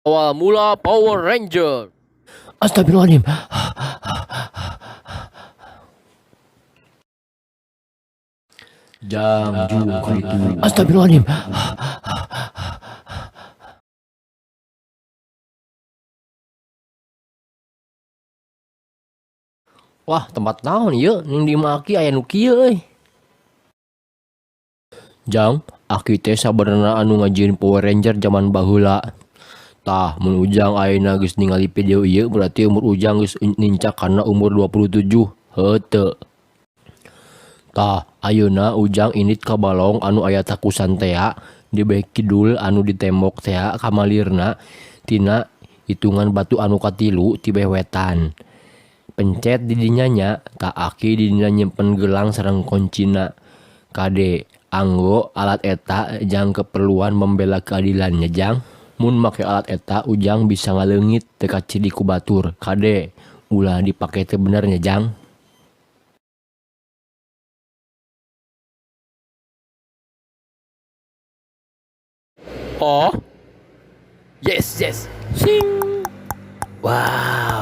Awal mula Power Ranger. Astagfirullahaladzim. Jang jung itu. Astagfirullahaladzim. Wah, tempat naon ieu? Ning di imah Aki aya nu kieu euy. Jang, Aki teh sabenerna anu ngajieun Power Ranger jaman baheula. Tah, mun Ujang ayeuna geus ningali video ieu berarti umur Ujang geus nincak kana umur 27. Heuh teu. Tah, ayeuna Ujang indit ka balong anu aya takusan tea di beh kidul anu di tembok tea kamalirna tina hitungan batu anu katilu ti beh wetan. Pencet di dinya nya, tah Aki di dinya nyimpen gelang sareng koncina. Kade, anggo alat eta jang keperluan membela keadilan nya Jang. Mun make alat eta Ujang bisa ngaleungit teu kacidi ku batur. Kade, ulah dipake teu bener nya Jang. Oh. Yes, yes. Sing. Wow.